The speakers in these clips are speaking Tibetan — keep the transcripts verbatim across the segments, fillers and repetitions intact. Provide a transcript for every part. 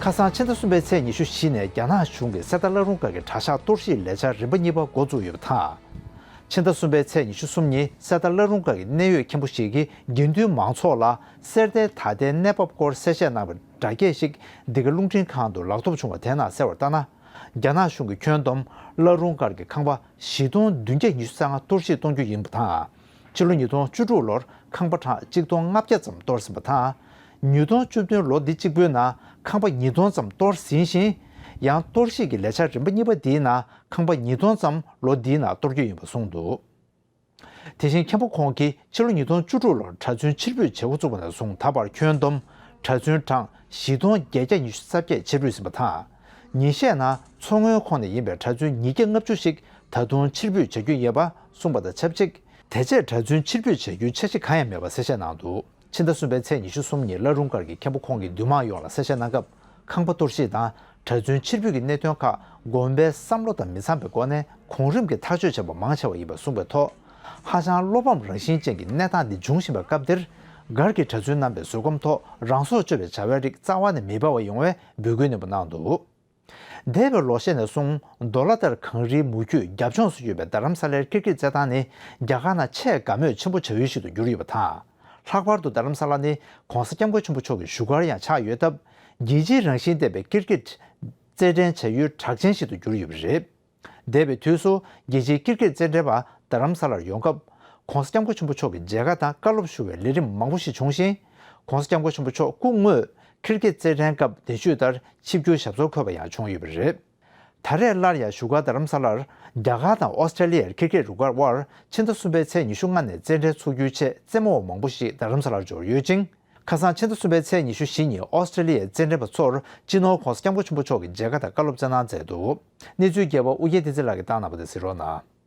ཁ་སང་ཕྱི་ཟླ་གསུམ་པའི་ཚེས་ཉི་ཤུ་བཞི་ནས་རྒྱ་ནག་གཞུང་གིས་གསེར་རྟ་བླ་རུང་སྒར་གྱི་གྲྭ་ཤག་གཏོར་བཤིག་ལས་འཆར་རིམ་པ་གཉིས་པ་འགོ་བཙུགས་ཡོད་པ་དང་། ཕྱི་ཟླ་གསུམ་པའི་ཚེས་ཉི་ཤུ་གསུམ་ཉིན་གསེར་རྟ་བླ་རུང་སྒར་གྱི་གནད་ཡོད་མཁན་པོ་ཞིག་གིས་དགེ་འདུན་མང་ཚོགས་ལ་གསེར་རྟའི་ད་ལྟའི་གནས་བབ་སྐོར་གསལ་བཤད་གནང་བའི་སྒྲ་སྐྱེས་ཤིག་འདི་ག་རླུང་འཕྲིན་ཁང་དུ་ལག་ཐོབ་བྱུང་བ་དེ་ནང་གསལ་བར་ལྟར་ན། རྒྱ་ནག་གཞུང་གིས་ཁྱོན་བསྡོམས་བླ་རུང་སྒར་གྱི་ཁང་པ་བཞི་སྟོང་བདུན་བརྒྱ་ཉི་ཤུ་རྩ་ལྔ་གཏོར་བཤིག་གཏོང་རྒྱུ་ཡིན་པ་དང་། ཕྱི་ལོ་ཉིས་སྟོང་བཅུ་དྲུག་ལོར་ཁང་པ་གྲངས་གཅིག་སྟོང་ལྔ་བརྒྱ་ཙམ་གཏོར་ཟིན་པ་དང་། ཉིས་སྟོང་བཅུ་བདུན་ལོ་འདི་གཅིག་པུའི་ནང་ཁང་པ་ཉིས་སྟོང་ཙམ་གཏོར་ཟིན་ཞིང་། ཡང་གཏོར་བཤིག་གི་ལས་འཆར་རིམ་པ་གཉིས་པ་འདིའི་ནང་ཁང་པ་ཉིས་སྟོང་ཙམ་ལོ་འདིའི་ནང་གཏོར་རྒྱུ་ཡིན་པ་གསུངས་འདུག་དེ་བཞིན་མཁན་པོ་ཁོང་གིས་ཕྱི་ལོ་ཉིས་སྟོང་བཅུ་དྲུག་ལོར་གྲྭ་བཙུན་ཕྱིར་འབུད་བྱེད་འགོ་བཙུགས་པ་ནས་བཟུང་ད་བར་ཁྱོན་བསྡོམས་གྲྭ་བཙུན་གྲངས་བཞི་སྟོང་བརྒྱད་བརྒྱ་ཉི་ཤུ་རྩ་བརྒྱད་ཕྱིར་འབུད་ཟིན་པ་དང་། ཉིན་ཤས་ནང་མཚོ་སྔོན་ཁོངས་ནས་ཡིན་པའི་གྲྭ་བཙུན་ཉིས་བརྒྱ་ལྔ་བཅུ་ཞིག་ད་དུང་ཕྱིར་འབུད་བྱ་རྒྱུ་ཡོད་པ་གསུངས་པ་དང་ཆབས་ཅིག་དེ་རྗེས་གྲྭ་བཙུན་ཕྱིར་འབུད་བྱ་རྒྱུའི་འཆར་གཞི་གང་ཡང་མེད་པ་གསལ་བཤད་གནང་འདུག་ཕྱི་ཟླ་གསུམ་པའི་ཚེས་ཉི་ཤུ་གསུམ་ཉིན་བླ་རུང་སྒར་གྱི་མཁན་པོ་ཁོང་གིས་འདུས་མང་ཡོངས་ལ་གསལ་བཤད་གནང་སྐབས། ཁང་པ་གཏོར་བཤིག་དང་གྲྭ་བཙུན་ཕྱིར་འབུད་ཀྱི་གནད་དོན་ཁག་དགོན་པའི་བསམ་བློ་དང་མི་འཚམ་པའི་སྒོ་ནས་གོང་རིམ་གྱི་ཐག་གཅོད་བྱས་པ་མང་ཆེ་བ་ཡིན་པ་གསུངས་པའི་ཐོག་ཧ་ཅང་བློ་ཕམ་རང་བཞིན་ཅན་གྱི་གནས་སྟངས་འདི་འབྱུང་བཞིན་པའི་སྐབས་འདིར། སྒར་གྱི་གྲྭ་བཙུན་རྣམ་པས་བཟོད་སྒོམ་ཐོག་རང་སྲོག་གཅོད་པའི་བྱ་བའི་རིགས་རྩ་བ་ནས་མི་འབབ་པ་ཡོང་བའི་འབོད་སྐུལ་ནན་པོ་གནང་འདུག་འདས་པའི་ལོ་ཤས་ནས་བཟུང་ཌོ་ལར་ལྟར་གངས་རིའི་མུ་ཁྱུད་རྒྱབ་ལྗོངས་སུ་ཡོད་པའི་རྡ་རམ་ས་ལའི་ཀིར་ཀིར་རྩེད་ཐང་ནི་རྒྱ་གར་ནང་ཆེས་དགའ་མོས་ཆེན་པོ་བྱ་ཡུལ་ཞིག་ཏུ་གྱུར་ཡོད་པ་དང་། ལྷག་པར་དུ་རྡ་རམ་ས་ལ་ནི་༧གོང་ས་༧སྐྱབས་མགོན་ཆེན་པོ་མཆོག་གི་བཞུགས་སྒར་ཡང་ཆགས་ཡོད་སྟབས། རྒྱལ་སྤྱིའི་རང་བཞིན་ལྡན་པའི་ཀིར་ཀིར་རྩེད་འགྲན་བྱ་ཡུལ་གྲགས་ཅན་ཞིག་ཏུ་གྱུར་ཡོད་པ་རེད། འདས་པའི་དུས་སུ་རྒྱལ་སྤྱིའི་ཀིར་ཀིར་རྩེད་འགྲན་པ་རྡ་རམ་ས་ལར་ཡོང་སྐབས། ༧གོང་ས་༧སྐྱབས་མགོན་ཆེན་པོ་མཆོག་གི་མཇལ་ཁ་དང་བཀའ་སློབ་ཞུ་བའི་ལས་རིམ་མང་པོ་ཞིག་བྱུང་ཞིང་། ༧གོང་ས་༧སྐྱབས་མགོན་ཆེན་པོ་མཆོག་སྐུ་དངོས་ཀིར་ཀིར་རྩེད་འགྲན་སྐབས་གདན་ཞུས་ལྟར་ཆིབས་བསྒྱུར་ཞབས་སོར་འཁོད་པ་ཡང་བྱུང་ཡོད་པ་རེད། ད་རེས་སླར་ཡང་བཞུགས་སྒར་རྡ་རམ་ས་ལར་རྒྱ་གར་དང་ཨོ་སི་ཀྲེ་ལི་ཡའི་ཀིར་ཀིར་རུ་སྒར་དབར་ཕྱི་ཟླ་གསུམ་པའི་ཚེས་ཉི་ཤུ་ལྔ་ནས་རྩེད་འགྲན་ཚུགས་རྒྱུའི་ཆེད་རྩེད་མོ་བ་མང་པོ་ཞིག་རྡ་རམ་ས་ལར་འབྱོར་ཡོད་ཅིང་། ཁ་སང་ཕྱི་ཟླ་གསུམ་པའི་ཚེས་ཉི་ཤུ་བཞི་ཉིན་ཨོ་སི་ཀྲེ་ལི་ཡའི་རྩེད་འགྲན་པ་ཚོར་སྤྱི་ནོར་༧གོང་ས་༧སྐྱབས་མགོན་ཆེན་པོ་མཆོག་གི་མཇལ་ཁ་དང་བཀའ་སློབ་སྩལ་གནང་མཛད་འདུག་གནས་ཚུལ་རྒྱས་པ་ཨུ་རྒྱན་བསྟན་འཛིན་ལགས་ཀྱིས་བཏང་གནང་བ་དེ་གཟིགས་རོགས་གནང་།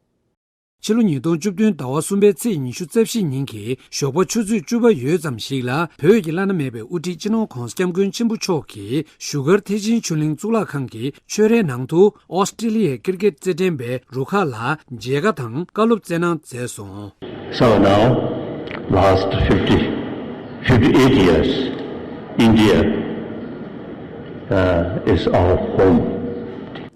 ཕྱི་ལོ་ཉིས་སྟོང་བཅུ་བདུན་ཟླ་བ་གསུམ་པའི་ཚེས་ཉི་ཤུ་རྩ་བཞི་ཉིན་གྱི་ཞོགས་པ་ཆུ་ཚོད་བཅུ་པ་ཡོལ་ཙམ་ཞིག་ལ་བོད་ཀྱི་བླ་ན་མེད་པའི་དབུ་ཁྲིད་སྤྱི་ནོར་༧གོང་ས་༧སྐྱབས་མགོན་ཆེན་པོ་མཆོག་གིས་བཞུགས་སྒར་ཐེག་ཆེན་ཆོས་གླིང་གཙུག་ལག་ཁང་གི་ཆོས་རའི་ནང་དུ་ཨོ་སི་ཀྲེ་ལི་ཡའི་ཀིར་ཀེད་རྩེད་འགྲན་པའི་རུ་ཁག་ལ་མཇལ་ཁ་དང་བཀའ་སློབ་སྩལ་གནང་མཛད་སོང་། So now, last fifty, fifty-eight years, India, uh, is our home.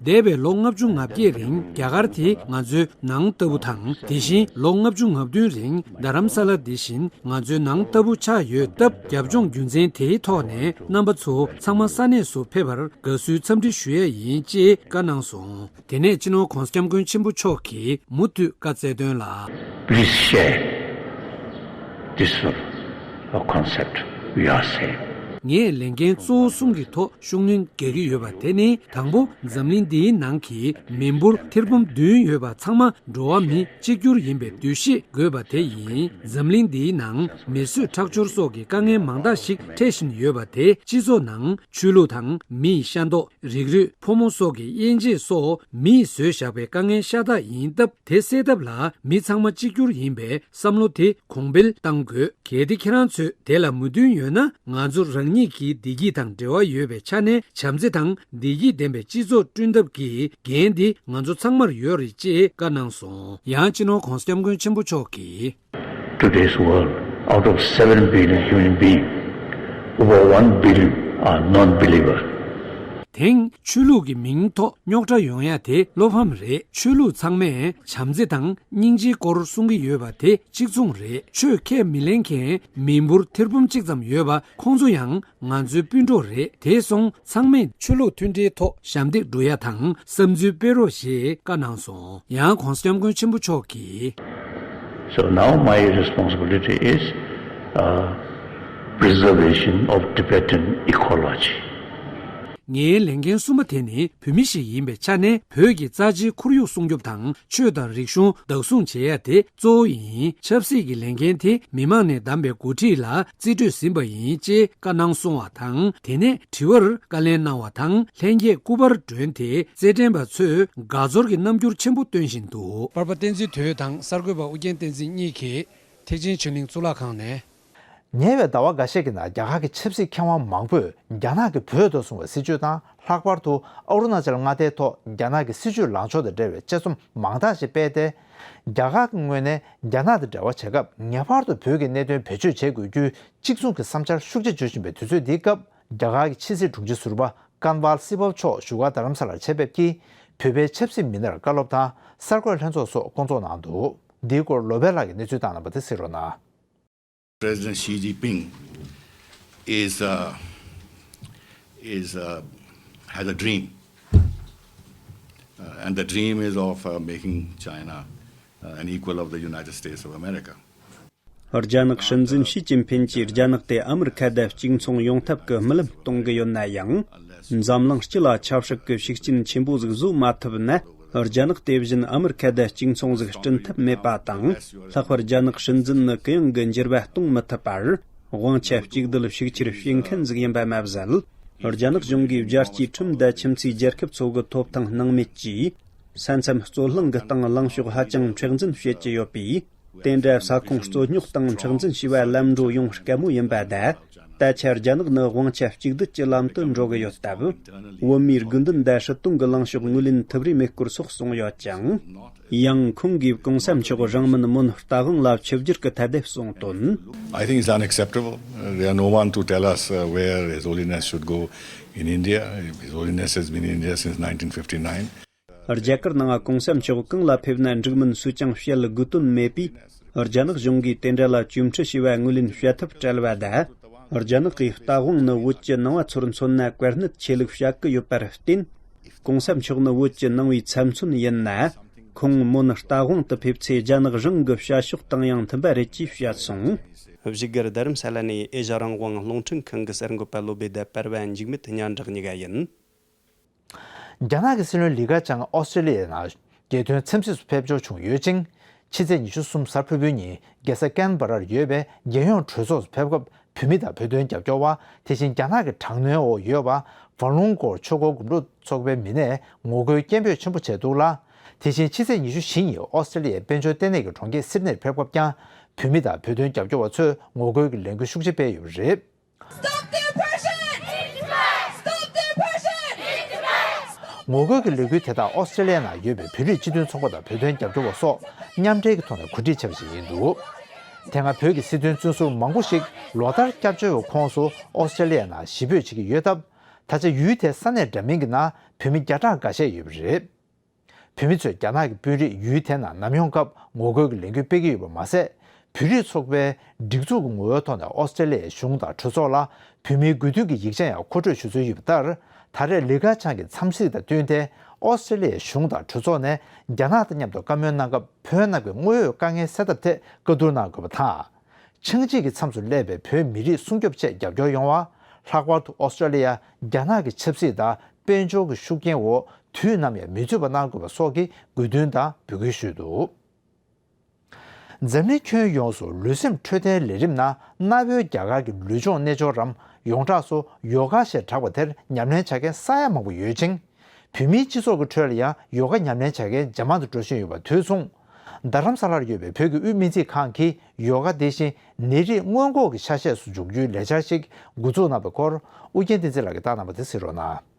འདས་པའི་ལོ་ལྔ་བཅུ་ང་བརྒྱད་རིང་རྒྱ་གར་དེ་ང་ཚོའི་ནང་ལྟ་བུ་དང་། དེ་བཞིན་ལོ་ལྔ་བཅུ་ང་བདུན་རིང་རྡ་རམ་ས་ལ་དེ་བཞིན་ང་ཚོའི་ནང་ལྟ་བུ་ཆགས་ཡོད་སྟབས། རྒྱབ་ལྗོངས་རྒྱུ་མཚན་དེའི་ཐོག་ནས་རྣམ་པ་ཚོ་ཚང་མ་ས་གནས་སུ་ཕེབས་པར་དགའ་བསུའི་འཚམས་འདྲི་ཞུ་ཡ་ཡིན་ཅེས་བཀའ་གནང་སོང་། དེ་ནས་སྤྱི་ནོར་༧གོང་ས་༧སྐྱབས་མགོན་ཆེན་པོ་མཆོག་གིས་མུ་མཐུད་བཀའ་སྩལ་དོན་ལ། Please share this, uh, concept we are saying. ངས་ལས་འགན་གཙོ་བོ་གསུམ་གྱི་ཐོག་ཤུགས་སྣོན་རྒྱག་གི་ཡོད་པ་དེ་ནི། དང་པོ། འཛམ་གླིང་འདིའི་ནང་གི་མི་འབོར་ཐེར་འབུམ་བདུན་ཡོད་པ་ཚང་མ་འགྲོ་བ་མི་གཅིག་གྱུར་ཡིན་པའི་འདུ་ཤེས་དགོས་པ་དེ་ཡིན། འཛམ་གླིང་འདིའི་ནང་མི་གསོད་ཁྲག་སྦྱོར་སོགས་ཀྱི་དཀའ་ངལ་མང་དག་ཞིག་འཕྲད་བཞིན་ཡོད་པ་དེ། སྤྱི་ཚོགས་ནང་ཆོས་ལུགས་དང་མིའི་ཤ་མདོག་རིགས་རུས། ཕོ་མོ་སོགས་ཀྱི་དབྱེ་འབྱེད་སོགས་མིས་བཟོས་བཞག་པའི་དཀའ་ངལ་ཤ་སྟག་ཡིན་སྟབས། དེ་སེལ་ཐབས་ལ་མི་ཚང་མ་གཅིག་གྱུར་ཡིན་པའི་བསམ་བློ་དེ་གོང་འཕེལ་གཏང་དགོས། གལ་ཏེ་ཁྱེད་རང་ཚོས་དེ་ལ་མོས་མཐུན་ཡོད་ན། ང་ཚོ་རང་ཉིད་ཀྱི་བདེ་སྐྱིད་དང་འབྲེལ་བ་ཡོད་པའི་ཆ་ནས། བྱམས་བརྩེ་དང་བདེ་སྐྱིད་ལྡན་པའི་སྤྱི་ཚོགས་བསྐྲུན་ཐབས་ཀྱི་འགན་དེ་ང་ཚོ་ཚང་མར་ཡོད་རེད་ཅེས་བཀའ་གནང་སོང་། ཡང་སྤྱི་ནོར་༧གོང་ས་༧སྐྱབས་མགོན་ཆེན་པོ་མཆོག་གིས། Today's world, out of seven billion human beings, over one billion are non-believer. དེང་ཆོས་ལུགས་ཀྱི་མིང་ཐོག་རྙོག་དྲ་ཡོང་ཡ་དེ་བློ་ཕམ་རེད། ཆོས་ལུགས་ཚང་མས་བྱམས་བརྩེ་དང་སྙིང་རྗེའི་སྐོར་གསུང་གི་ཡོད་པ་དེ་གཅིག་མཚུངས་རེད། ཆོས་ཁས་མི་ལེན་མཁན་མི་འབོར་ཐེར་འབུམ་གཅིག་ཙམ་ཡོད་པ་ཁོང་ཚོ་ཡང་ང་ཚོའི་སྤུན་གྲོགས་རེད། དེ་སོང་ཚང་མས་ཆོས་ལུགས་མཐུན་སྒྲིལ་ཐོག་ཞབས་འདེགས་སྒྲུག་ཡ་དང་བསམ་ཚུལ་སྤེལ་རོགས་ཞེས་བཀའ་གནང་སོང་། ཡང་༧གོང་ས་༧སྐྱབས་མགོན་ཆེན་པོ་མཆོག་གིས། So now my responsibility is, uh, preservation of Tibetan ecology. ངའི་ལས་འགན་གསུམ་པ་དེ་ནི་བོད་མི་ཞིག་ཡིན་པའི་ཆ་ནས། བོད་ཀྱི་རྩ་ཆེའི་ཁོར་ཡུག་སྲུང་སྐྱོབ་དང་ཆོས་དང་རིག་གཞུང་བདག་བཟུང་བྱེད་ཡ་དེ་གཙོ་བོ་ཡིན། ཆབ་སྲིད་ཀྱི་ལས་འགན་དེ་མི་མང་ནས་བདམས་པའི་འགོ་ཁྲིད་ལ་རྩིས་སྤྲོད་ཟིན་པ་ཡིན་ཅེས་བཀའ་གནང་སོང་བ་དང་། དེ་ནས་དྲི་བར་བཀའ་ལན་གནང་བ་དང་། ལྷན་རྒྱས་སྐུ་པར་སྒྲོན་ཏེ་རྩེད་འགྲན་པ་ཚོས་དགའ་ཚོར་གྱི་རྣམ་འགྱུར་ཆེན་པོ་སྟོན་བཞིན་འདུག་པར་པ་བསྟན་འཛིན་དོན་དང་གསར་འགོད་པ་ཨུ་རྒྱན་བསྟན་འཛིན་གཉིས་ཀྱིས་ཐེག་ཆེན་ཆོས་གླིང་གཙུག་ལག་ཁང་ནས། ཉེ་བའི་ཟླ་བ་འགའ་ཤས་ཀྱི་ནང་རྒྱ་གར་གྱི་ཆབ་སྲིད་མཁས་དབང་མང་པོས་རྒྱ་ནག་གིས་བོད་དུ་བཟུང་བའི་སྲིད་བྱུས་དང་། ལྷག་པར་དུ་ཨ་རུ་ན་ཅལ་མངའ་སྡེའི་ཐོག་རྒྱ་ནག་གི་སྲིད་བྱུས་ལངས་ཕྱོགས་དང་འབྲེལ་བའི་དཔྱད་རྩོམ་མང་དག་ཞིག་སྤེལ་ཏེ། རྒྱ་གར་གྱི་ངོས་ནས་རྒྱ་ནག་དང་འབྲེལ་བ་བྱེད་སྐབས་ངེས་པར་དུ་བོད་ཀྱི་གནད་དོན་བེད་སྤྱོད་བྱེད་དགོས་རྒྱུའི་གཅིག་མཚུངས་ཀྱི་བསམ་འཆར་ཤུགས་ཆེ་བརྗོད་བཞིན་པའི་དུས་ཚོད་འདིའི་སྐབས། རྒྱ་གར་གྱི་ཕྱི་སྲིད་དྲུང་ཆེ་ཟུར་པ་ ཀན་ཝལ་སི་བབ་མཆོག་བཞུགས་སྒར་རྡ་རམ་ས་ལར་ཆེད་ཕེབས་ཀྱིས་བོད་པའི་ཆབ་སྲིད་མི་སྣར་བཀའ་སློབ་དང་གསར་འགོད་ལྷན་ཚོགས་སོགས་བསྐོང་ཚོགས་གནང་འདུག་འདིའི་སྐོར་ལོ་པཎ་ལགས་ཀྱིས་གནས་ཚུལ་བཏང་གནང་བ་དེ་གཟིགས་རོགས་གནང་། President Xi Jinping is, uh, is, uh, has a dream, uh, and the dream is of, uh, making China, uh, an equal of the United States of America. རྒྱ་ནག་སྲིད་འཛིན་ཞི་ཅིན་ཕིན་གྱིས་རྒྱ་ནག་དེ་ཨ་མི་རི་ཁ་དང་གཅིག་མཚུངས་ཡོང་ཐབས་ཀྱི་རྨི་ལམ་གཏོང་གི་ཡོད་ན་ཡང་། འཛམ་གླིང་སྤྱི་ལ་ཆབ་སྲིད་ཀྱི་ཤུགས་རྐྱེན་ཆེན་པོ་ཟིག་བཟོ་མ་ཐུབ་ན། རྒྱ་ནག་དེ་བཞིན་ཨ་མི་རི་ཁ་དང་གཅིག་མཚུངས་ཟིག་བསྐྲུན་ཐབས་མེད་པ་དང་། ལྷག་པར་རྒྱ་ནག་སྲིད་འཛིན་ནི་གུ་ཡངས་ཀྱི་འགྱུར་བ་གཏོང་མི་ཐུབ་པར། དབང་ཆ་གཅིག་སྡུད་ཤུགས་ཆེར་སྤྱོད་མཁན་ཟིག་ཡིན་པ་མ་ཟད། རྒྱ་ནག་གཞུང་གིས་རྒྱལ་སྤྱིའི་ཁྲིམས་དང་ཁྱིམ་མཚེས་རྒྱལ་ཁབ་ཚོ་གི་ཐོབ་ཐང་སྣང་མེད་ཀྱིས། ས་མཚམས་རྩོད་གླེང་གི་སྟེང་ལངས་ཕྱོགས་ཧ་ཅང་མཁྲེགས་འཛིན་བྱེད་ཀྱི་ཡོད་པས། དེ་འདྲ་ས་ཁོངས་རྩོད་རྙོག་སྟེང་མཁྲེགས་འཛིན་བྱས་པ་ལམ་འགྲོ་ཡོང་དཀའ་མོ་ཡིན་པ་དང་། ད་ཆ་རྒྱ་ནག་ནི་དབང་ཆ་གཅིག་སྡུད་ཀྱི་ལམ་དུ་འགྲོ་གི་ཡོད་སྟབས། བོད་མིའི་དགོས་འདུན་དང་སྲིད་དོན་གྱི་ལངས་ཕྱོགས་ངོས་ལེན་ཐུབ་རེ་མེད་སྐོར་སོགས་གསུངས་ཡོད་ཅིང་། ཡང་ཁོང་གིས་གོང་ས་མཆོག་རིང་མིན་མོན་རྟ་དབང་ལ་ཆིབས་བསྒྱུར་གྱི་ཐད་དེ་གསུངས་དོན། I think it's unacceptable. Uh, there are no one to tell us, uh, where His Holiness should go in India. His Holiness has been in India since nineteen fifty-nine. རྒྱ་གར་ནང་གོང་ས་མཆོག་གང་ལ་ཕེབས་ན་འགྲིག་མིན་སུས་ཀྱང་བཤད་དགོས་དོན་མེད་པས། རྒྱ་ནག་གཞུང་གིས་དེ་འདྲ་ལ་བཅོས་ཁྲིད་བྱས་པ་ངོས་ལེན་བྱ་ཐབས་བྲལ་བ་དང་། རྒྱ་ནག་གིས་རྟ་དབང་ནི་བོད་ཀྱི་ནང་པ་ཚོར་མཚོན་ན་བཀར་ནད་ཆེ་ལུགས་བྱ་གི་ཡོད་པར་བརྟེན། གོང་ས་མཆོག་ནི་བོད་ཀྱི་ནང་པའི་ཚབ་མཚོན་ཡིན་ན། ཁོང་མོན་རྟ་དབང་དུ་ཕེབས་ཚེ་རྒྱ་ནག་རང་གི་བྱ་ཕྱོགས་དང་ཡང་མཐུན་པ་རེད་ཅེས་བཤད་སོང་། བཞུགས་སྒར་རྡ་རམ་ས་ལ་ནས་ཨེ་ཤ་རང་དབང་རླུང་འཕྲིན་ཁང་གི་གསར་འགོད་པ་བློ་བྷེ་དང་པར་བ་འཇིགས་མེད་སྙན་གྲགས་གཉིས་ཀ་ཡིན། རྒྱ་ནག་གི་སྲིད་བློན་ལི་ཁེ་ཆང་ཨོ་སི་ཀྲེ་ལི་ཡའི་ནང་རྒྱལ་དོན་འཚམས་གཟིགས་སུ་ཕེབས་འབྱོར་བྱུང་ཡོད་ཅིང་། ཕྱི་ཚེས་ཉི་ཤུ་གསུམ་གཟའ་ཕུར་བུའི་ཉིན་རྒྱལ་ས་ཀན་བྷ་རར་ཡོད་པའི་རྒྱལ་ཡོངས་གྲོས་ཚོགས་སུ་ཕེབས་སྐབས། བོད་མི་དང་བོད་དོན་རྒྱབ་སྐྱོར་བ། དེ་བཞིན་རྒྱ་ནག་གི་དྲག་གནོན་འོག་ཡོད་པ་ཝར་ལུང་སྒོར་ཆོས་འཁོར་སྒོམ་སྒྲུབ་ཚོགས་པའི་མི་སྣས་ངོ་རྒོལ་སྐད་འབོད་ཆེན་པོ་བྱས་འདུག་ལ། དེ་བཞིན་ཕྱི་ཚེས་ཉི་ཤུ་བཞི་ཉིན་ཨོ་སི་ཀྲེ་ལི་ཡའི་དཔལ་འབྱོར་ལྟེ་གནས་ཀྱི་གྲོང་ཁྱེར་སིད་ནེར་ཕེབས་སྐབས་ཀྱང་། བོད་མི་དང་བོད་དོན་རྒྱབ་སྐྱོར་བ་ཚོས་ངོ་རྒོལ་གྱི་ལས་འགུལ་ཤུགས་ཆེ་སྤེལ་ཡོད་པ་རེད། Stop the oppression! Stop the oppression! ངོ་རྒོལ་གྱི་ལས་འགུལ་དེ་དག་ཨོ་སི་ཀྲེ་ལི་ཡའི་ནང་ཡོད་པའི་བོད་རིགས་སྤྱི་མཐུན་ཚོགས་པ་དང་བོད་དོན་རྒྱབ་སྐྱོར་བ་སོགས་མཉམ་འབྲེལ་གྱི་ཐོག་ནས་གོ་སྒྲིག་བྱས་པ་ཞིག་ཡིན་འདུག་དེ་སྔ་བོད་ཀྱི་སྲིད་དོན་བཙོན་ཟུར་མང་པོ་ཞིག་ལོ་ལྟར་སྐྱབས་བཅོལ་བའི་ཁོངས་སུ་ཨོ་སི་ཀྲེ་ལི་ཡའི་ནང་ཞི་འབོད་བྱེད་ཀྱི་ཡོད་སྟབས། ད་ཆ་ཡུལ་དེའི་ས་གནས་འདྲ་མིན་གྱི་ནང་བོད་མི་བརྒྱ་ཕྲག་འགའ་ཤས་ཡོད་པ་རེད། བོད་མི་ཚོས་རྒྱ་ནག་གི་དཔོན་རིགས་ཡུལ་དེ་ནང་ནམ་ཡོང་སྐབས་ངོ་རྒོལ་གྱི་ལས་འགུལ་སྤེལ་གྱི་ཡོད་པ་མ་ཟད། བོད་རིགས་ཚོགས་པའི་སྒྲིག་འཛུགས་ཀྱི་ངོ་བོའི་ཐོག་ནས་ཨོ་སི་ཀྲེ་ལི་ཡའི་གཞུང་དང་གྲོས་ཚོགས་ལ་བོད་མིའི་དགོས་འདུན་གྱི་ཡིག་ཆ་ཡང་མཁོ་སྤྲོད་ཞུ་སྲོལ་ཡོད་པ་ལྟར། ད་རེས་ལི་ཁེ་ཆང་གི་འཚམས་གཟིགས་དང་བསྟུན་ཏེ། ཨོ་སི་ཀྲེ་ལི་ཡའི་གཞུང་དང་གྲོས་ཚོགས་ནས་རྒྱ་ནག་དང་མཉམ་དུ་བཀའ་མོལ་གནང་སྐབས། བོད་ནང་གི་དངོས་ཡོད་དཀའ་ངལ་སེལ་ཐབས་ཐད་བཀའ་བསྡུར་གནང་དགོས་པ་དང་། ཆིངས་ཡིག་གི་མཚམས་སུ་སླེབས་པའི་བོད་མི་རིགས་སྲུང་སྐྱོབ་ཆེད་རྒྱབ་སྐྱོར་ཡོང་བ། ལྷག་པར་དུ་ཨོ་སི་ཀྲེ་ལི་ཡ་རྒྱ་ནག་གི་ཆབ་སྲིད་དང་དཔལ་འབྱོར་གྱི་ཤུགས་རྐྱེན་འོག་དུས་ནམ་ཡང་མི་ཚུད་པ་གནང་དགོས་པ་སོགས་ཀྱི་དགོས་འདུན་དང་འབོད་སྐུལ་ཞུས་འདུག་འཛམ་གླིང་ཁྱོན་ཡོངས་སུ་ལུས་སེམས་འཕྲོད་བསྟེན་ལས་རིམ་ནང་གནའ་བོའི་རྒྱ་གར་གྱི་ལུས་སྦྱོང་རྣལ་འབྱོར་རམ་ཡོངས་གྲགས་སུ་ཡོ་ག་ཞེས་གྲགས་པ་དེར་ཉམས་ལེན་བྱ་མཁན་ས་ཡ་མང་པོ་ཡོད་ཅིང་། བོད་མིའི་སྤྱི་ཚོགས་ཀྱི་ཁྲོད་ལ་ཡང་ཡོ་ག་ཉམས་ལེན་བྱ་མཁན་ཇེ་མང་དུ་འགྲོ་བཞིན་ཡོད་པ་དུས་མཚུངས། རྡ་རམ་ས་ལར་ཡོད་པའི་བོད་ཀྱི་དབུས་སྨན་རྩིས་ཁང་གིས་ཡོ་ག་དེ་བཞིན་ནད་རིགས་སྔོན་འགོག་གི་ཆ་ཤས་སུ་འཇུག་རྒྱུའི་ལས་འཆར་ཞིག་འགོ་འཛུགས་གནང་བའི་སྐོར་ཨུ་རྒྱན་བསྟན་འཛིན་ལགས་ཀྱིས་བཏང་གནང་བ་དེ་གཟིགས་རོགས་གནང་།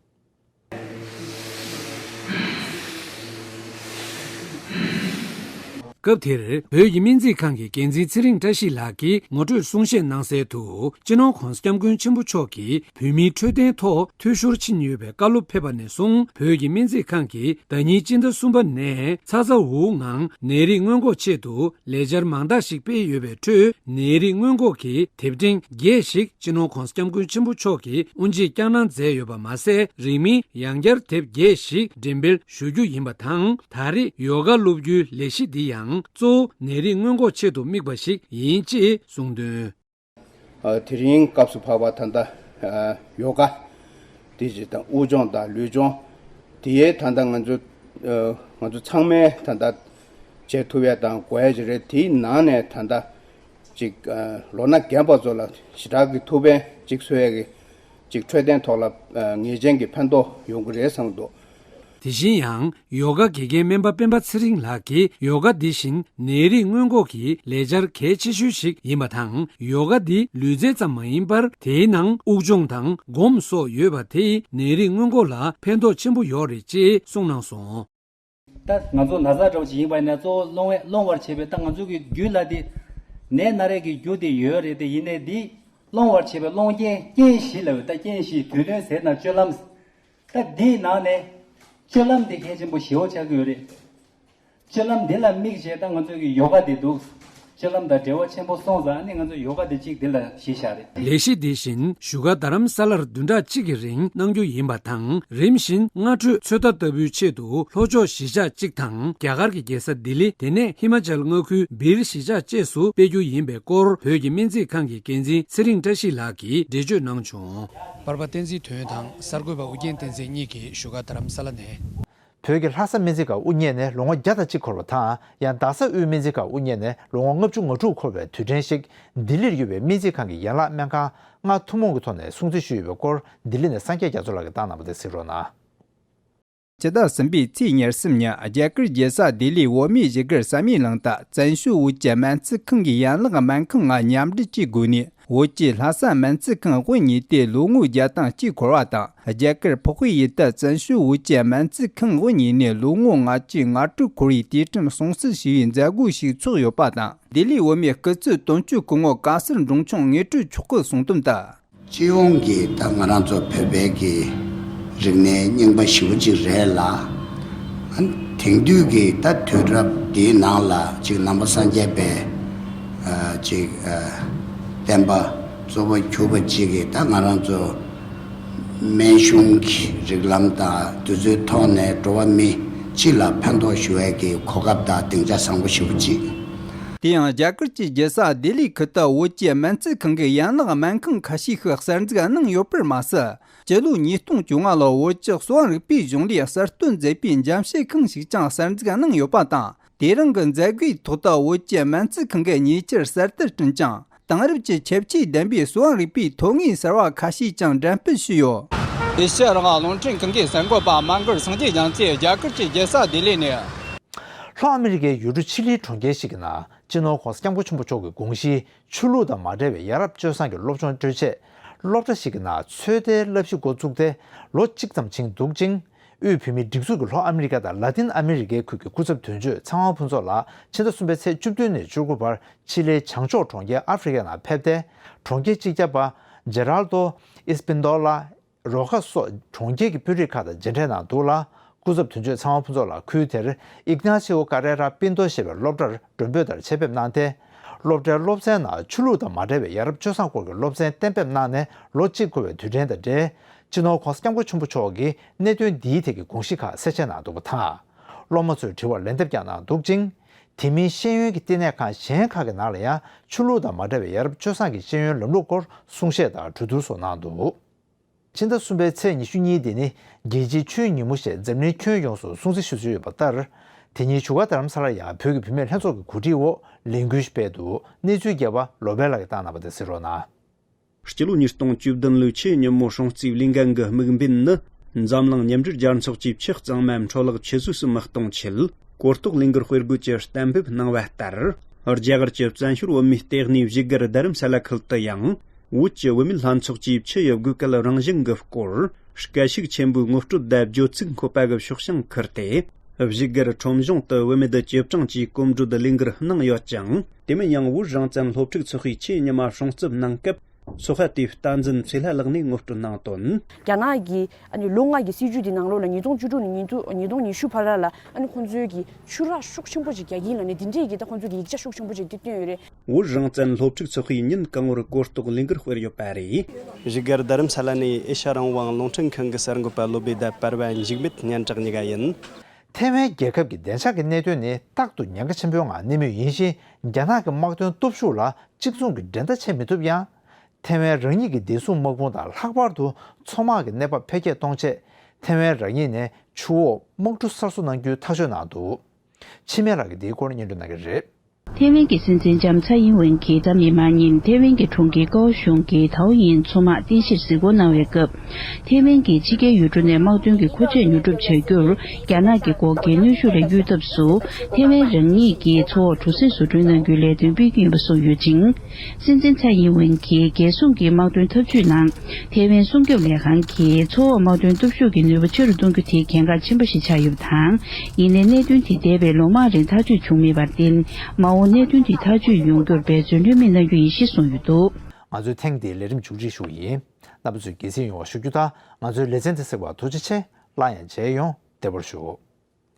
སྐབས་དེར་བོད་ཀྱི་སྨན་རྩིས་ཁང་གི་འགན་འཛིན་ཚེ་རིང་བཀྲ་ཤིས་ལགས་ཀྱིས་ངོ་སྤྲོད་གསུང་བཤད་གནང་གསལ་དུ། སྤྱི་ནོར་༸གོང་ས་༸སྐྱབས་མགོན་ཆེན་པོ་མཆོག་གིས་བོད་མིའི་འཕྲོད་བསྟེན་ཐོག་འཐུས་ཤོར་ཕྱིན་ཡོད་པའི་བཀའ་སློབ་ཕེབས་པ་ནས་བཟུང་། བོད་ཀྱི་སྨན་རྩིས་ཁང་གིས་ཟླ་ཉིན་སྤྱི་ཟླ་གསུམ་པ་ནས་ཚ་ཚ་འུར་འུར་ངང་ནད་རིགས་སྔོན་འགོག་ཆེད་དུ་ལས་འཆར་མང་དག་ཞིག་སྤེལ་ཡོད་པའི་ཁྲོད། ནད་རིགས་སྔོན་འགོག་གི་དེབ་ཕྲེང་བརྒྱད་ཞིག་སྤྱི་ནོར་༸གོང་ས་༸སྐྱབས་མགོན་ཆེན་པོ་མཆོག་གིས་དབུ་འབྱེད་བསྐྱངས་གནང་མཛད་ཡོད་པ་མ་ཟད། རིང་མིན་ཡང་བསྐྱར་དེབ་བརྒྱད་ཞིག་འགྲེམས་སྤེལ་ཞུ་རྒྱུ་ཡིན་པ་དང་། ད་རེས་ཡོ་ག་སློབ་རྒྱུའི་ལས་གཞི་འདི་ཡང་གཙོ་བོ་ནད་རིགས་སྔོན་འགོག་ཆེད་དུ་དམིགས་པ་ཞིག་ཡིན་ཅེས་གསུངས་དོན། ཨ། དེ་རིང་སྐབས་སུ་བབས་པ་ད་ལྟ་ཨ་ཡོ་ག་དེ་ཅིག་དང་དབུགས་སྦྱོང་དང་ལུས་སྦྱོང་དེ་ཡས་ད་ལྟ་ང་ཚོ་ཨ་ང་ཚོ་ཚང་མས་ད་ལྟ་བྱེད་ཐུབ་ཡས་དང་དགོས་ཡས་ཅིག་རེད། དེའི་ནང་ནས་ད་ལྟ་ཅིག་ཨ་ལོ་ན་རྒན་པ་ཚོ་ལ་ཞེ་དྲག་གི་ཐུགས་ཕན་ཅིག་གསོས་ཡས་ཀྱི་ཅིག་འཕྲོད་བསྟེན་ཐོག་ལ་ཨ་ངེས་ཅན་གྱི་ཕན་ཐོགས་ཡོང་གི་རེད་བསམ་འདུག་དེ་བཞིན་ཡང་ཡོ་ག་དགེ་རྒན་སྨན་པ་སྤེན་པ་ཚེ་རིང་ལགས་ཀྱིས་ཡོ་ག་འདི་བཞིན་ནད་རིགས་སྔོན་འགོག་གི་ལས་འཆར་གལ་ཆེ་ཤོས་ཤིག་ཡིན་པ་དང་། ཡོ་ག་འདི་ལུས་རྩལ་ཙམ་མ་ཡིན་པར། དེའི་ནང་དབུགས་སྦྱོང་དང་སྒོམ་སོགས་ཡོད་པ་དེས་ནད་རིགས་སྔོན་འགོག་ལ་ཕན་ཐོགས་ཆེན་པོ་ཡོད་རེད་ཅེས་གསུངས་གནང་སོང་། ད་ང་ཚོ་ན་ཚ་འདྲ་བོ་ཅིག་ཡིན་པ་ཡིན་ན། གཙོ་བོ་སློང་བའི་སློང་བར་བྱེད་པའི། ད་ང་ཚོ་གི་རྒྱུད་ལ་དེ་ནད་ན་རེ་གི་རྒྱུ་དེ་ཡོད་རེད། དེ་ཡིན་ནའི་འདི་སློང་བར་བྱེད་པའི་སློང་རྐྱེན། རྐྱེན་བཞི་ལབ་ཡོད། ད་རྐྱེན་བཞི་དུས་གདོན་ཟས་དང་སྤྱོད་ལམ། ད་འདིའི་ནང་ནས་སྤྱོད་ལམ་དེ་གལ་ཆེན་པོ་ཞེ་པོ་ཆགས་ཀྱི་ཡོད་རེད། སྤྱོད་ལམ་འདི་ལ་དམིགས་བྱས་ད་ང་ཚོའི་གི་ཡོ་ག་དེ་འདུག་སྤྱོད་ལམ་དང་འབྲེལ་བ་ཆེན་པོ་སོང་ཙང་ཨ་ནི་ང་ཚོ་ཡོ་ག་དེ་གཅིག་འདི་ལ་གཞི་བཞག་རེད། ལས་གཞི་འདི་བཞིན་བཞུགས་སྒར་རྡ་རམ་ས་ལར་བདུན་ཕྲག་གཅིག་གི་རིང་གནང་རྒྱུ་ཡིན་པ་དང་། རིམ་བཞིན་སྔ་དྲོའི་ཚོད་ལྟ་ལྟ་བུའི་ཆེད་དུ་ལྷོ་ཕྱོགས་གཞིས་ཆགས་གཅིག་དང་རྒྱ་གར་གྱི་རྒྱལ་ས་ལྡི་ལི། དེ་ནས་ཧི་མ་ཅལ་མངའ་ཁུལ་སྦིར་གཞིས་ཆགས་བཅས་སུ་སྤེལ་རྒྱུ་ཡིན་པའི་སྐོར་བོད་ཀྱི་སྨན་རྩིས་ཁང་གི་འགན་འཛིན་ཚེ་རིང་བཀྲ་ཤིས་ལགས་ཀྱིས་འགྲེལ་བརྗོད་གནང་བྱུང་། པར་པ་བསྟན་འཛིན་དོན་དང་གསར་འགོད་པ་ཨུ་རྒྱན་བསྟན་འཛིན་གཉིས་ཀྱིས་བཞུགས་སྒར་རྡ་རམ་ས་ལ་ནས། བོད་ཀྱི་ལྷ་ས་སྨན་རྩིས་ཁང་དབུ་བརྙེས་ནས་ལོ་ངོ་བརྒྱ་དང་གཅིག་འཁོར་བ་དང་། ཡང་རྡ་ས་དབུས་སྨན་རྩིས་ཁང་དབུ་བརྙེས་ནས་ལོ་ངོ་ལྔ་བཅུ་ང་དྲུག་འཁོར་བའི་དུས་དྲན་ཞིག་ལྡི་ལིར་ཡོད་པའི་སྨན་རྩིས་ཁང་གི་ཡན་ལག་སྨན་ཁང་ལྔ་ཐུན་མོང་གི་ཐོག་ནས་སྲུང་བརྩི་ཞུས་ཡོད་པའི་སྐོར་ལྡི་ལི་ནས་སངས་རྒྱས་རྒྱ་མཚོ་ལགས་ཀྱིས་བཏང་གནང་བ་དེ་གཟིགས་རོགས་གནང་། སྤྱི་ཟླ་གསུམ་པའི་ཚེས་ཉེར་གསུམ་ཉིན་རྒྱ་གར་རྒྱལ་ས་ལྡི་ལིའི་འོག་མའི་བཞུགས་སྒར་བསམ་ཡས་གླིང་དུ་བཙན་བྱོལ་བོད་ཀྱི་སྨན་རྩིས་ཁང་གི་ཡན་ལག་སྨན་ཁང་ལྔ་མཉམ་འབྲེལ་གྱི་སྒོ་ནས། བོད་ཀྱི་ལྷ་ས་སྨན་རྩིས་ཁང་དབུ་བརྙེས་ཏེ་ལོ་ངོ་བརྒྱ་དང་གཅིག་འཁོར་བ་དང་། རྒྱ་གར་ཕག་པའི་ཡུལ་དུ་བཙན་བྱོལ་བོད་ཀྱི་སྨན་རྩིས་ཁང་དབུ་བརྙེས་ནས་ལོ་ངོ་ལྔ་བཅུ་ང་དྲུག་འཁོར་བའི་དུས་དྲན་སྲུང་བརྩི་ཞུ་བའི་མཛད་སྒོ་ཞིག་ཚོགས་ཡོད་པ་དང་། ལྡི་ལིའི་འོག་མའི་སྐུ་ཚབ་དོན་གཅོད་སྐུ་ངོ་བཀའ་ཟུར་འབྲོང་ཆུང་དངོས་གྲུབ་མཆོག་གིས་གསུངས་དོན་ལྟར། སྤྱི་ཡོངས་ཀྱི་ད་ང་རང་ཚོ་བོད་པའི་གི་རིག་གནས་རྙིང་པ་ཞེ་པོ་ཅིག་རེད་ལ། ཨ་ནི་དེང་དུས་ཀྱི་ད་དུས་རབས་འདིའི་ནང་ལ་ཅིག་ནང་པ་སངས་རྒྱས་པའི་ཨ་ཅིག་ཨ་བསྟན་པ་གཙོ་བོ་གྱུར་པ་ཅིག་གིས་ད་ང་རང་ཚོ་སྨན་གཞུང་གི་རིགས་ལམ་དང་དེ་ཚོའི་ཐོག་ནས་འགྲོ་བ་མི་སྤྱི་ལ་ཕན་ཐོགས་ཞུ་བའི་གི་གོ་སྐབས་དང་སྡིངས་ཆ་བཟང་པོ་ཞེ་པོ་ཅིག། དེ་ཡང་རྒྱ་གར་གྱི་རྒྱལ་ས་ལྡི་ལི་ཁུལ་དུ་བོད་ཀྱི་སྨན་རྩིས་ཁང་གི་ཡན་ལག་སྨན་ཁང་ཁ་ཤས་ཤིག་གསར་འཛུགས་གནང་ཡོད་པར་མ་ཟད། སྤྱི་ལོ་ཉིས་སྟོང་བཅོ་ལྔ་ལོར་བོད་ཀྱི་གསོ་བ་རིག་པའི་གཞུང་ལས་གསར་གཏོད་མཛད་པའི་འགྲེམས་བཤད་ཁང་ཞིག་ཀྱང་གསར་འཛུགས་གནང་ཡོད་པ་དང་། དེ་རིང་གི་མཛད་སྒོའི་ཐོག་ཏུ་བོད་ཀྱི་སྨན་རྩིས་ཁང་གི་ཉེ་ཆར་གསར་དར་བསྐྲུན་ཅིང་། དེང་རབས་ཀྱི་ཁྱད་ཆོས་ལྡན་པའི་གསོ་བ་རིག་པའི་ཐོན་དངོས་གསར་བ་ཁ་ཤས་ཀྱང་འགྲེམས་སྤེལ་ཞུས་ཡོད། ཨེ་ཤ་ཡ་རང་དབང་རླུང་འཕྲིན་ཁང་གི་གསར་འགོད་པ་མ་འགར་སངས་རྒྱས་རྒྱ་མཚོས་རྒྱ་གར་གྱི་རྒྱལ་ས་ལྡི་ལི་ནས། ལྷོ་ཨ་མི་རི་ཀའི་ཡུལ་གྲུ་ཆི་ལིའི་གྲོང་ཁྱེར་ཞིག་གི་ནང་སྤྱི་ནོར་༧གོང་ས་༧སྐྱབས་མགོན་ཆེན་པོ་མཆོག་གི་དགོངས་གཞི་ཆོས་ལུགས་དང་མ་འབྲེལ་བའི་ཡ་རབས་སྤྱོད་བཟང་གི་སློབ་སྦྱོང་སྤྲོད་ཆེད། སློབ་གྲྭ་ཞིག་གི་ནང་ཚོད་ལྟའི་བསླབ་གཞི་འགོ་བཙུགས་ཏེ་ལོ་གཅིག་ཙམ་ཕྱིན་འདུག་ཅིང་། དབུས་བོད་མིའི་སྒྲིག་འཛུགས་ཀྱི་ལྷོ་ཨ་མི་རི་ཀ་དང་ལ་ཏིན་ཨ་མི་རི་ཀའི་ཁུལ་གྱི་སྐུ་ཚབ་དོན་གཅོད་ཚེ་དབང་ཕུན་ཚོགས་ལགས་ཕྱི་ཟླ་གསུམ་པའི་ཚེས་བཅུ་བདུན་ནས་བཅུ་དགུ་བར་ཆི་ལིའི་བྱང་ཕྱོགས་གྲོང་ཁྱེར་ཨ་ཧྥེ་རི་ཀའི་ནང་ཕེབས་ཏེ། གྲོང་ཁྱེར་སྤྱི་ཁྱབ་པ་ཇེ་རལ་ཏོ་ཨིས་པིན་དོ་ལ། རོ་ཁ་སོགས་གྲོང་ཁྱེར་གྱི་དཔོན་རིགས་ཁག་དང་མཇལ་འཕྲད་གནང་འདུག་ལ། སྐུ་ཚབ་དོན་གཅོད་ཚེ་དབང་ཕུན་ཚོགས་ལགས་ཁུལ་དེར་ཨིག་ནཱ་ཆི་ཨོ་ཀ་རེ་ར་པིན་ཏོ་ཞེས་པའི་སློབ་གྲྭར་མགྲོན་འབོད་ལྟར་ཆེད་ཕེབས་གནང་སྟེ། སློབ་གྲྭའི་སློབ་ཚན་ནང་ཆོས་ལུགས་དང་མ་འབྲེལ་བའི་ཡ་རབས་སྤྱོད་བཟང་སྐོར་གྱི་སློབ་ཚན་གཏན་འབེབས་གནང་ནས་ལོ་གཅིག་འཁོར་བའི་དུས་དྲན་དང་འབྲེལ། སྤྱི་ནོར་༧གོང་ས་༧སྐྱབས་མགོན་ཆེན་པོ་མཆོག་གིས་གནད་དོན་འདིའི་ཐད་ཀྱི་དགོངས་གཞི་ཁག་གསལ་བཤད་གནང་འདུག་པ་དང་། སློབ་མ་ཚོས་དྲི་བར་ལན་འདེབས་ཀྱང་གནང་འདུག་ཅིང་། དེ་མིན་ཤེས་ཡོན་གྱི་བསྟི་གནས་ཁང་གཞན་ཁག་གི་ནང་ལ་ཡང་ཆོས་ལུགས་དང་མ་འབྲེལ་བའི་ཡ་རབས་སྤྱོད་བཟང་གི་ཤེས་ཡོན་ལམ་ལུགས་སྐོར་གསུང་བཤད་དང་གྲོས་བསྡུར་སོགས་གནང་འདུག། ཕྱི་ཟླ་གསུམ་པའི་ཚེས་ཉི་ཤུ་གཉིས་དེ་ནི་རྒྱལ་སྤྱིའི་ཆོས་ཉིན་མོ་ཞེས་འཛམ་གླིང་ཁྱོན་ཡོངས་སུ་སྲུང་བརྩི་ཞུ་སྲོལ་ཡོད་པ་ལྟར། དེ་ཉིན་བཞུགས་སྒར་རྡ་རམ་ས་ལར་ཡང་བོད་ཀྱི་བུད་མེད་ལྷན་ཚོགས་ཀྱི་གོ་སྒྲིག་འོག་ལས་འགུལ་ཞིག་སྤེལ་འདུག། གནས་ཚུལ་རྒྱས་པ་ལོ་པཎ་ལགས་ཀྱིས་བཏང་གནང་བ་དེ་གཟིགས་རོགས་གནང་། སྤྱི་ལོ་ཉིས་སྟོང་བཅུ་བདུན་ལོའི་ཆེས་ཉིན་མོ་སྲུང་བརྩིའི་ལས་འགན་གྱི་དམིགས་འབེན་ནི། འཛམ་གླིང་མཉམ་འབྲེལ་རྒྱལ་ཚོགས་ཀྱིས་ཆུ་གཙང་མའམ་འཕྲོ་བརླག་ཆུ་ཟོས་སུ་མི་གཏོང་ཆེད། གོ་རྟོགས་ལས་འགུལ་སྤེལ་དགོས་ཀྱི་གཏན་འབེབས་གནང་བ་ལྟར། རྒྱ་གར་གྱི་བཙན་བྱོལ་བོད་མིའི་ལྟེ་གནས་བཞུགས་སྒར་རྡ་རམ་ས་ལ་ཁུལ་དུ་ཡང་། བོད་ཀྱི་བུད་མེད་ལྷན་ཚོགས་ཀྱིས་ཆུ་ཡི་དགོས་གལ་རང་བཞིན་གྱི་སྐོར། སྐད་ཤུགས་ཆེན་པོས་ངོ་སྤྲོད་དང་བརྗོད་ཚིག་འཁོད་པ་གི་ཤོག་བྱང་ཁུར་ཏེ། བཞུགས་སྒར་ཁྲོམ་གཞུང་དུ་བུད་མེད་བཅུ་གྲངས་ཀྱིས་གོམ་བགྲོད་ལས་འགུལ་གནང་ཡོད་ཅིང་། དེ་མིན་ཡང་བོད་རང་བཙན་སློབ་ཕྲུག་ཚོགས་པའི་ཆེས་ཉི་མ་སྲུང་བརྩི་གནང་སྐབས། ཚོགས་པ་དེའི་བསྟན་འཛིན་ཚེ་ལྷ་ལགས་ནས་ངོ་སྤྲོད་གནང་དོན། རྒྱ་ནག་གིས་ཨ་ནི་ལོ་ལྔ་གི་སྲིད་ཇུས་དེ་ནང་ལོགས་ལ་ཉིས་སྟོང་བཅུ་དྲུག་ནས་ཉིས་སྟོང་ཉིས་སྟོང་ཉི་ཤུ་བར་ལ་ཨ་ནི་ཁོང་ཚོའི་གི་ཆུ་རགས་ཤུགས་ཆེན་པོ་ཅིག་རྒྱག་གི་ཡིན་ལབ་ནས་དེ་འདྲའི་གི་ད་ཁོང་ཚོའི་གི་ཡིག་ཆ་ཤུགས་ཆེན་པོ་ཅིག་དེ་བཏོན་ཡོད་རེད། བོད་རང་བཙན་སློབ་ཕྲུག་ཚོགས་པས་ཉིན་གང་བོར་གོ་རྟོགས་ལས་འགུལ་སྤེལ་ཡོད་པ་རེད། བཞུགས་སྒར་རྡ་རམ་ས་ལ་ནས་ཨེ་ཤ་ཡ་རང་དབང་རླུང་འཕྲིན་ཁང་གི་གསར་འགོད་པ་བློ་བྷེ་དང་པར་པ་འཇིགས་མེད་སྙན་གྲགས་གཉིས་ཀ་ཡིན། ཐེ་ཝན་རྒྱལ་ཁབ་ཀྱི་བདེ་འཇགས་ཀྱི་གནད་དོན་ནི་རྟག་ཏུ་ཉེན་ཁ་ཆེན་པོའི་ངང་གནས་མུས་ཡིན་ཞིང་། རྒྱ་ནག་གི་དམག་དོན་སྟོབས་ཤུགས་ལ་གཅིག་མཚུངས་ཀྱི་འགྲན་ཟླ་བྱེད་མི་ཐུབ་ཡང་། ཐེ་ཝན་རང་ཉིད་ཀྱི་བདེ་སྲུང་དམག་དཔུང་དང་ལྷག་པར་དུ་མཚོ་དམག་གི་གནས་བབ་འཕེལ་རྒྱས་གཏོང་ཆེད། ཐེ་ཝན་རང་ཉིད་ནས་ཆུ་འོག་དམག་གྲུ་གསར་བཟོ་གནང་རྒྱུའི་ཐག་གཅོད་གནང་འདུག། འཆི་མེད་ལགས་ཀྱིས་འདིའི་སྐོར་སྙན་སྒྲོན་གནང་གི་རེད། ཐེ་ཝན་གྱི་སྲིད་འཛིན་ལྕམ་ཚའེ་ཡིན་ཝེན་གྱིས་གཟའ་མིག་དམར་ཉིན་ཐེ་ཝན་གྱི་གྲོང་ཁྱེར་ཀའོ་ཤུང་གི་ཐའོ་ཡིན་མཚོ་དམག་རྟེན་གཞིར་གཟིགས་སྐོར་གནང་བའི་སྐབས། ཐེ་ཝན་གྱི་ཕྱི་རྒྱལ་ཡུལ་གྲུ་ནས་དམག་དོན་གྱི་མཁོ་ཆས་ཉོ་སྒྲུབ་བྱ་རྒྱུར་རྒྱ་ནག་གི་འགོག་རྐྱེན་གནོན་ཤུགས་ལས་གཡོལ་ཐབས་སུ། ཐེ་ཝན་རང་ཉིད་ཀྱིས་མཚོ་འོག་གྲུ་གཟིངས་བཟོ་སྐྲུན་གནང་རྒྱུའི་ལས་དོན་སྤེལ་རྒྱུ་ཡིན་པ་གསུངས་ཡོད་ཅིང་། སྲིད་འཛིན་ཚའེ་ཡིན་ཝེན་གྱིས་རྒྱལ་སྲུང་གི་དམག་དོན་འཐབ་ཇུས་ནང་། ཐེ་ཝན་སྲུང་སྐྱོབ་ལས་ཁང་གིས་མཚོ་འོག་དམག་དོན་སྟོབས་ཤུགས་ཀྱི་ནུས་པ་ཆེ་རུ་གཏོང་རྒྱུ་དེ་གལ་འགངས་ཆེན་པོ་ཞིག་ཆགས་ཡོད་པ་དང་། ཡིན་ནའི་གནད་དོན་དེ་འདས་པའི་ལོ་མང་རིང་ཐག་གཅོད་བྱུང་མེད་པར་བརྟེན། མ་འོངས་གནད་དོན་དེ་ཐག་གཅོད་ཡོང་རྒྱུར་འབད་བརྩོན་ལྷོད་མེད་གནང་རྒྱུ་ཡིན་ཞེས་གསུངས་ཡོད་འདུག། ང་ཚོའི་ཐེངས་འདིའི་ལས་རིམ་མཇུག་སྒྲིལ་ཞུ་གི་ཡིན། རྣམ་པ་ཚོས་དགྱེས་གཟིགས་ཡོང་བ་ཞུ་རྒྱུ་དང་། ང་ཚོའི་ལེ་ཚན་འདི་གཟིགས་པར་ཐུགས་རྗེ་ཆེ། སླར་ཡང་མཇལ་ཡོང་། བདེ་པོར་བཞུགས།